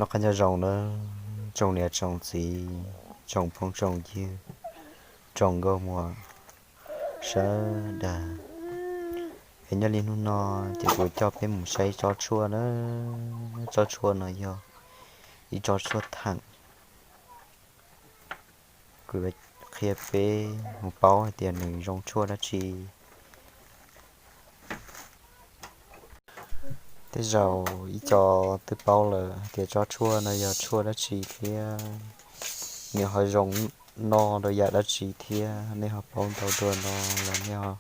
Noj qab nyob zoo na, tsoom niam tsoom txiv, tsoom phooj tsoom ywg, tsoom nkauj muam sawv daws. Es nyob li hnub no ces kuv coj peb mus saib tsob tshuaj na. Tsob tshuaj no yog ib tsob tshuaj theem. Kuv qhia peb mus paub hais tias nws zoo tshuaj dab tsi. Tej zaum ib co twb paub lawm hais tias tsob tshuaj no yog tshuaj dab tsi thiab nws ho zoo noj rau yam dab tsi thiab, nej ho paub ntau dua no los nej ho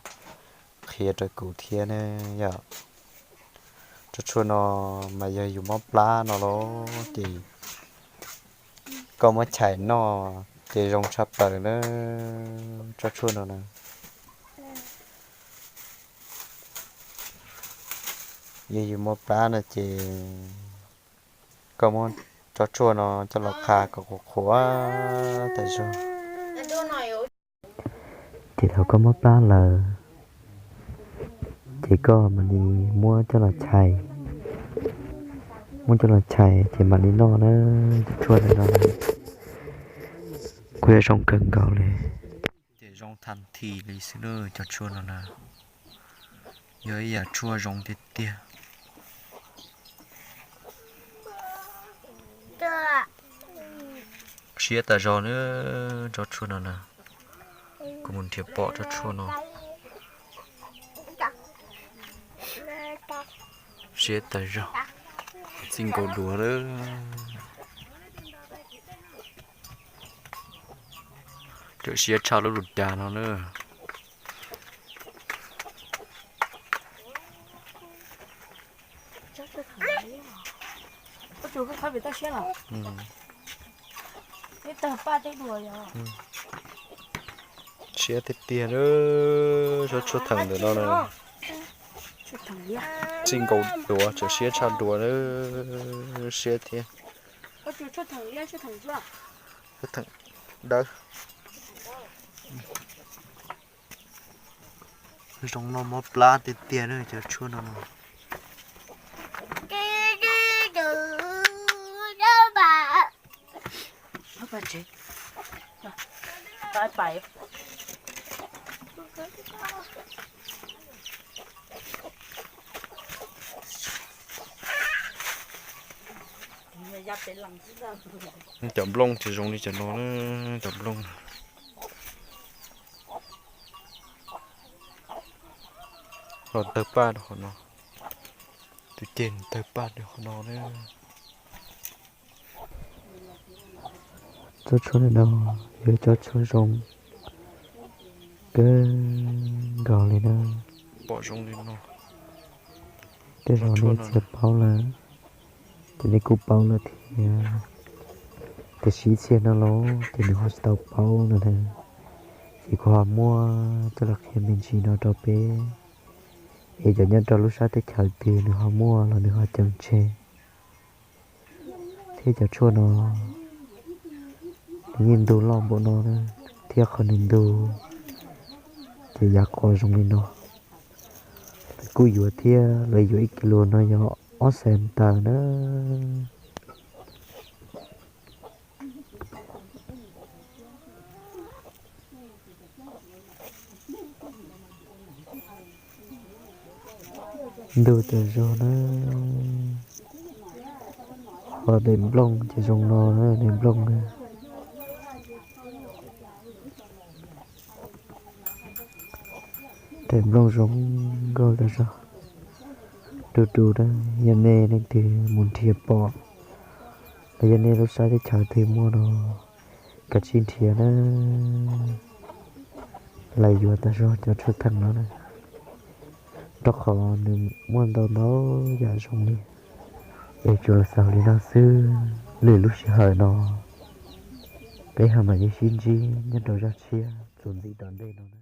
qhia rau kuv thiab ne yom. Tsob tshuaj no mas yog yus mob plab no los ces koj muab chais noj ces zoo tshaj plaws na. Tsob tshuaj no na, yog yus mob plab no ces koj muab tsob tshuaj no coj los qha kom qhuav qhuav tas zog. Ces thaum koj mob plab lawm ces koj mam li muab coj los chais, muab coj los chais ces mam li noj na. Cov tshuaj ntawm no kuj yog zoo kawg nkaus li. Ces zoo thas thi li xwb na, cov tshuaj no na yog ib yam tshuaj zoo tiag tiag. Siab tas zog na, tsob tshuaj no na. Kuv mus nrhiav pom tsob tshuaj no. Siab tas zog, txij nkaus duav lawm. Tseem siab tshaj lub lus cas no na. Siab tiag tiag, tsob tshuaj theem ntawm no na. Txij nkaus duav, tseem siab tshaj duav, siab thiab. Tshuaj theem dawb. Zoo noj mob plab tiag tiag na cov tshuaj no. Cov nplooj tsis zoo li cov no na, cov nplooj los tawg paj rau qhov no, tus ceg tawg paj rau qhov no na. Tsob tshuaj no yog tsob tshuaj zoo kawg nkaus li na. Pom zoo li no. Tej zaum nej txhia paub lawm, ces nej kuj paub lawm thiab. Tiam sis ib txhia no los ces nws ho tsis tau paub no na. Ces kuv ho muab coj los qhia me ntsis no rau peb, es cov nyob rau lub sab teb chaws twg nws ho muaj los nws ho ceev tseg. Thiab cov tshuaj no nws yeej ntug loj npaum no na, thiab qhov nws ntug ces yav qos zoo li no. Lawv kuj yuav thiab, lawv yuav ib kis lus no yog ob xees taws na. Ntug tas zog na. Ho daim nplooj ces zoo no na, daim nplooj na. Daim nplooj zoo nkauj tas zog. Du du na, yog nej leej twg mus nrhiav pom los yog nej lub sab teb chaws twg muaj no, kav tsij nrhiav na. Lawv yuav tas zog cov tshuaj theem no na, rau qhov nws muaj ntau ntau yam zoo li. Es tsuas los xaus li no xwb, lwm lub sij hawm no peb ho mam li sib ntsib nyob rau zaj tshiab txuas ntxiv tom ntej no.